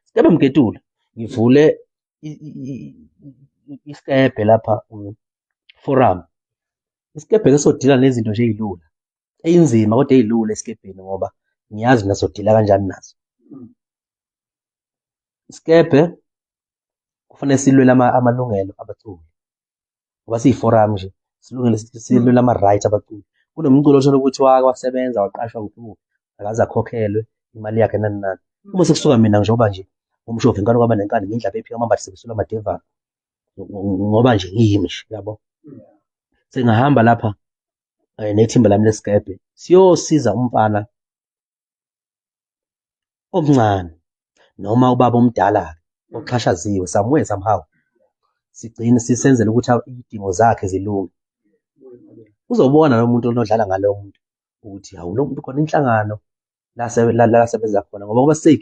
Sikebhe Mketula, ngivule isikebhe lapha, forum. Isikebhe sesodila nezinto nje ey'lula, ey'nzima kodwa ey'lula esikebheni, ngoba ngiyazi mina sodila kanjani nazo. Isikebhe kufanele silwele amalungelo abaculi, ngoba siyi-forum nje, silungele silwele ama-right abaculi. Kunomculo othola ukuthi wake wasebenza, waqashwa kuphi kuphi, akaze akhokhelwe imali yakhe, nani nani. Uma sekusuka mina, njengoba nje umshovi inkani kwaba nenkani, ngindlaphe ephika amambathi sebesula amadevana, ngoba nje ngiyimi nje, yabo, sengahamba lapha nethimba lami lesikebhe, siyosiza umfana omncane noma ubaba omdala oxhashaziwe somewhere somehow, sigcine sisenzele ukuthi izidingo zakhe zilunge. Uzobona lo muntu onodlala ngalo muntu ukuthi hawu, lo muntu khona inhlangano la la sebenza khona, ngoba kuba